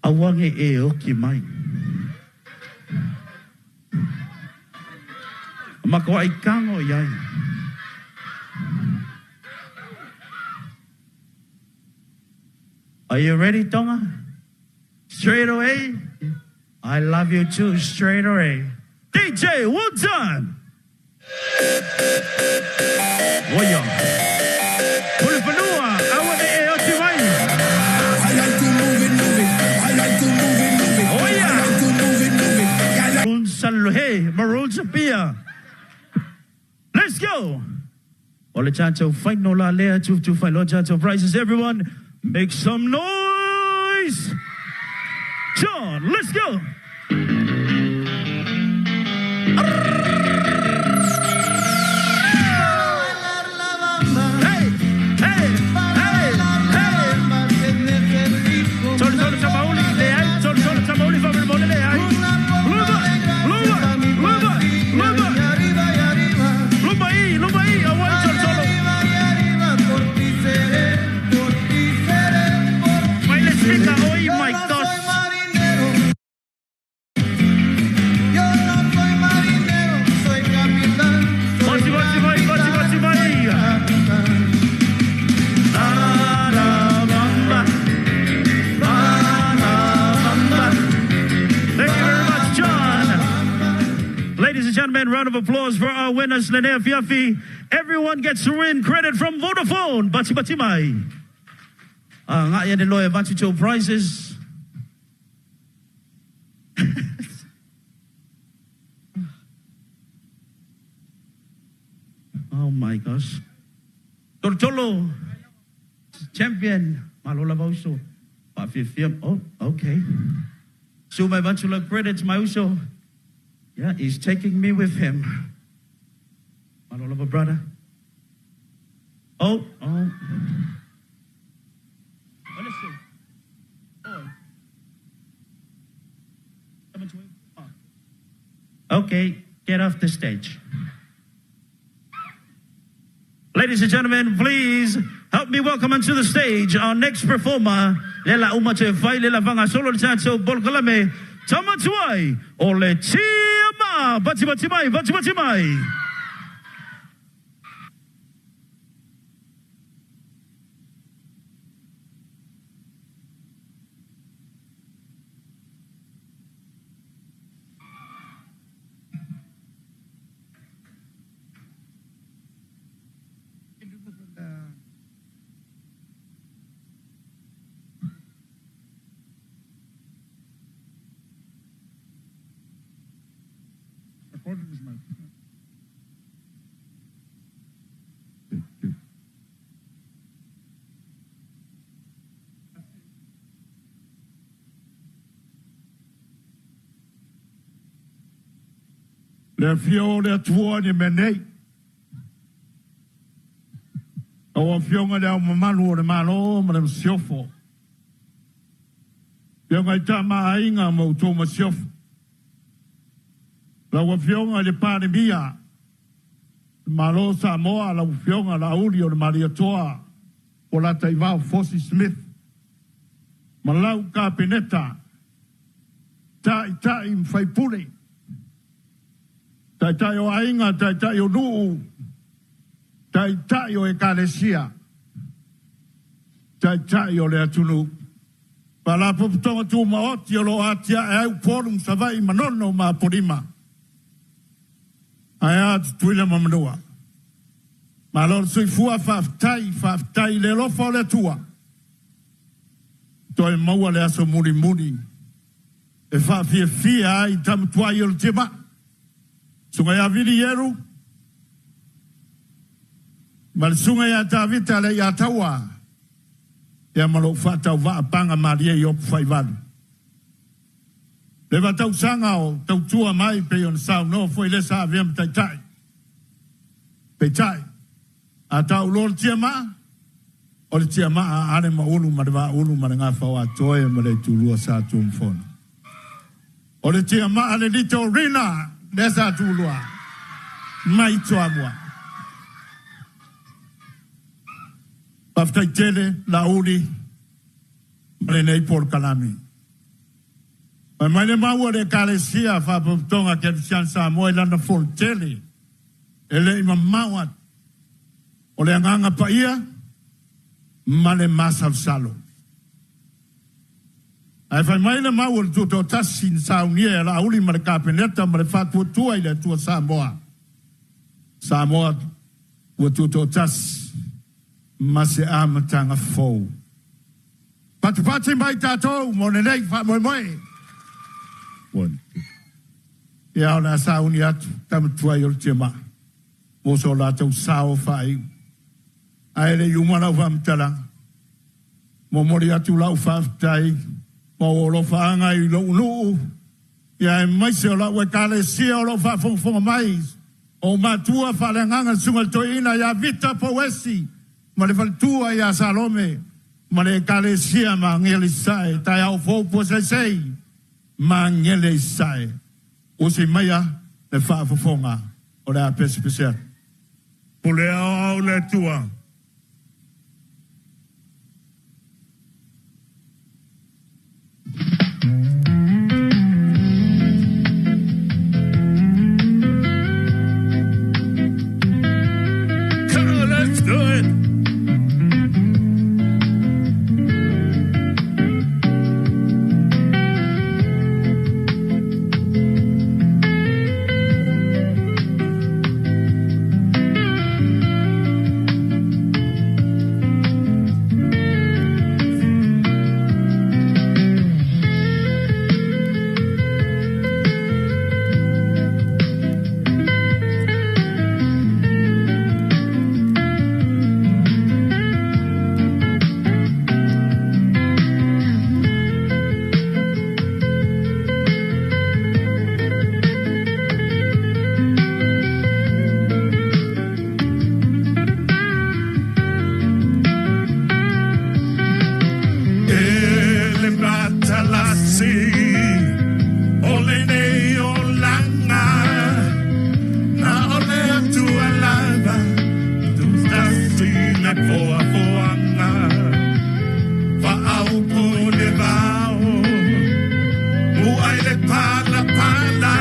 Aua ne i e oki mai. Matuai tago i ai. Are you ready, Tonga? Straight away? I love you too, straight away. DJ, one time! Oia. Mulifanua, aua ne i e oti mai. I like to move it, move it. I like to move it, move it. Oia. I like to move it, move it. I like Maroon Saluhe, Maroon Sapia. Let's go! O le tatou final la lea, tufutufu faailoa tatou prizes. Everyone, make some noise! John, let's go! Hey! Hey! Hey! Hey! Tolu tolu tamauli, leai, tolu tolu tamauli, faamolemole leai. Luma! Luma! Luma! Luma! Luma i, luma i, auai tolu tolu. Mai le speaker, oi my gosh. Vati vati mai, vati vati mai. Thank you very much, John. Ladies and gentlemen, round of applause for our winners, Linnea Fiafi. Everyone gets to win credit from Vodafone. Bati bati mai. Ah, nga ia le loe vatu tau prizes. Oh my gosh. Tolotolo, champion. Malo lava uso. Faafiafia. Oh, okay. Sue mai vatu lau credits my uso. Yeah, he's taking me with him. Malo lava brother. Oh, oh. Okay, get off the stage. Ladies and gentlemen, please help me welcome onto the stage our next performer, Lela uma te fai le lavanga solo le tatou polokalame, Tama Tuai o le Tiama! Bati bati mai, bati bati mai! Le afio o le Atua i le mea nei. Lau Afioga i Le Ao Mamalu o le Malo ma le Masiofo, Afioga i Tama a Aiga ma outou Masiofo, Lau Afioga i le Palemia, le Malo o Samoa, lau Afioga Laauli o le Malietoa Polataivao Fosi Smith ma lau Kapeneta, Taitai ma Faipule, Taitai o aiga, taitai o nuu, taitai o ekalesia, taitai o le atunuu. Faalapotopotoga Tumaoti o lo o atiae ai Upolu ma Savaii, Manono ma Apolima. Ae a Tutuila ma Manua. Malo le soifua, faafetai, faafetai i le alofa o le Atua. Toe maua le aso mulimuli e faafiafia ai tama tuai o le tiamaa. Susuga ia Vili Ieru ma le Susuga ia Tavita Leiataua, ia ma lou faatauvaa paga malie i Opufaivalu. Leva tausaga o tautua mai pei ona saunoa foi le sa avea ma taitai. Peitai, a tau loa le tiamaa, o le tiamaa a Ale ma Ulu ma le Vaaulu ma le Gafaoatoe ma le Itulua sa Tuamafono. O le tiamaa le Little Rina lea sa tulua mai Toamua. Faafetai tele Laauli ma lenei polokalame. Fai mai le mau a le Ekalesia Faapotopotoga Kerisiano Samoa i lana fonotele e le i mamao atu, o le Agaga Paia ma le masalosalo. Ae fai mai le mau o le Tutoatasi na saunia e Laauli ma le Kapeneta ma le Faatuatua i le Atua Samoa, Samoa ua tutoatasi ma se amataga fou. Patupati mai tatou mo lenei faamoemoe. Ia o le a sauni atu tama tuai o le tiamaa mo so latou sao faaiu. Ae le i uma lau faamatalaga, momoli atu lau faafetai ma ou alofaaga i lou nuu, ia aemaise o lau ekalesia o lo o faafogafoga mai, o ou matua faaleagaga le Susuga i le Toeaina ia Vita Pouesi ma le faletua ia Salome ma le Ekalesia Magele i Sasae, taeao fou Puaseisei, Magele i Sasae. Usi maia le faafofoga o le a pesepese atu. Pule aoao le Atua. Come on, let's do it. E le matalasi o lenei olaga, na o le Atua lava tutasi le foafoaga. Faaupu le vao, muai le palapala,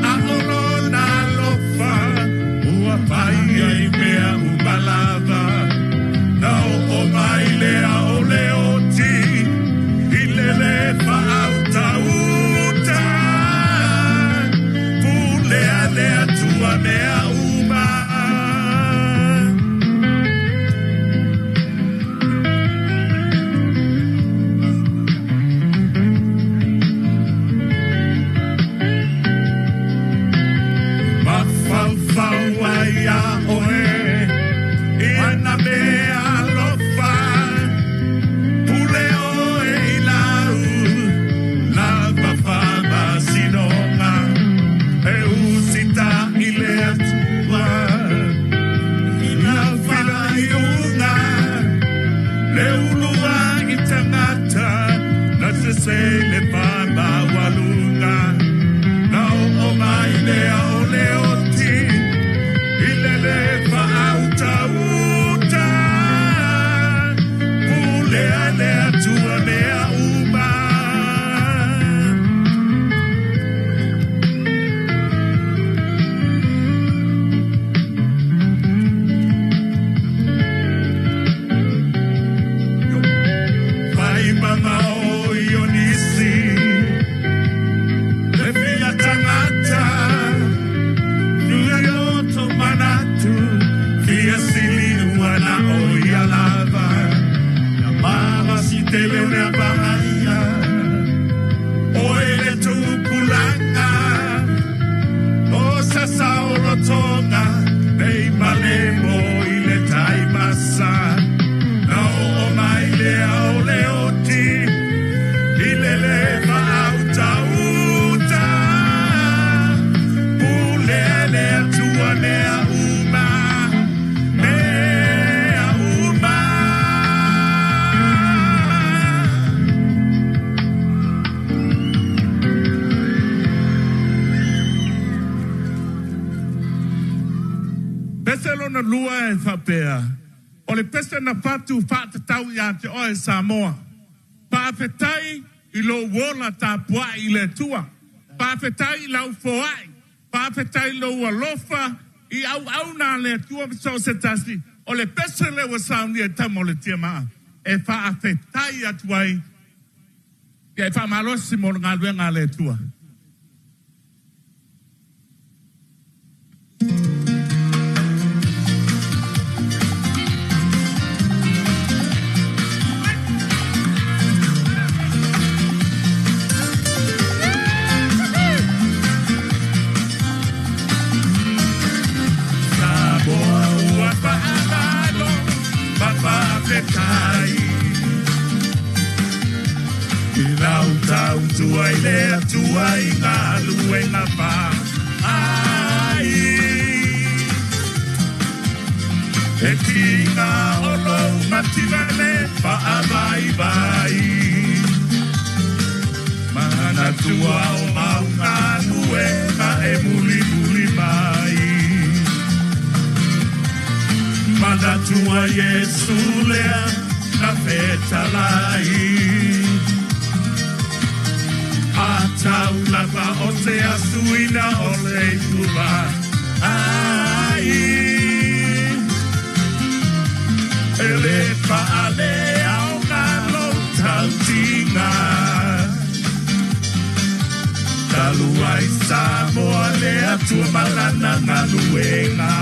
a o lona alofa ua fai ai mea uma lava. Na oo mai lea o le oti i le le faautauta, pulea le Atua mea uma. Mafaufau ai ia oe i ana mea alofa, pule oe i lau lava faamasinoga, e usita i le Atua i na faaiuga, le uluai tagata na sese le faamaualuga. Na oo mai lea o le oti i le le faautauta, pulea le Atua mea uma. Fai mamao i o nisi, le fia tagata, fia loto manatu, fia sili ua na o ia lava, na mama si tele mea vaaia, o e le tupulaga, o sasa o lotoga, nei malemo i le taimasa, na oo mai lea o le oti, i le le faautauta, pulea le Atua mea uma, mea uma. Pese lona lua e faapea, o le pese na fatu faatatau ia te oe Samoa. Faafetai I lou ola tapuai i le Atua. Faafetai i lau foai, faafetai i lou alofa i auauna a le Atua ma so o se tasi. O le pese lea ua saunia e tama o le tiamaa e faafetai atu ai. Ia e faamalosi mo le galuega a le Atua. Samoa ua faamalo ma faafetai I lau tautua i le Atua i galuega faai. E tiga o lou mativa le faavaivai. Manatua o mau galuega e mulimuli mai. Manatua Iesu lea na fetalai. A tau lava o se asuina o le ituva ai. E le faaleaoga lou tautiga. Talu ai Samoa le Atua ma lana galuega.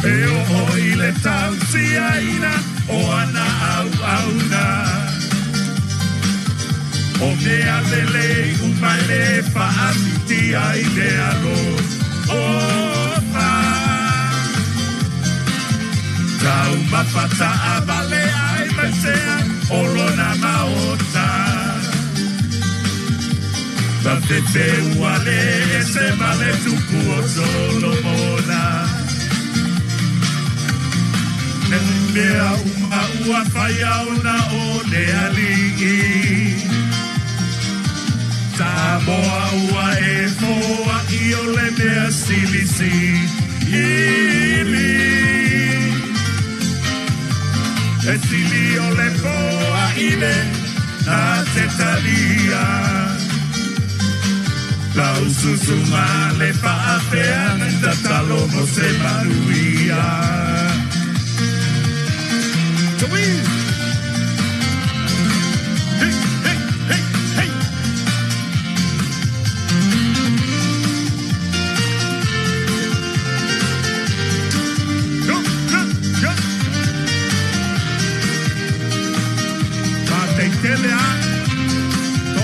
E oo i le tausiaina o ana auauna. O mea lelei uma e le faafitia i le alofa. Taumafa taavale ai maisea o lona maota. Na fefeua le ese ma le tupu o Solomona. Mea uma ua faia ona o le alii. Samoa ua e foai o le mea silisili. E sili o le foai le na te talia. Lau susuga le faafeagai tatalo mo se manuia. Hey, hey, hey, hey. Go, go, go. Faafetai tele a.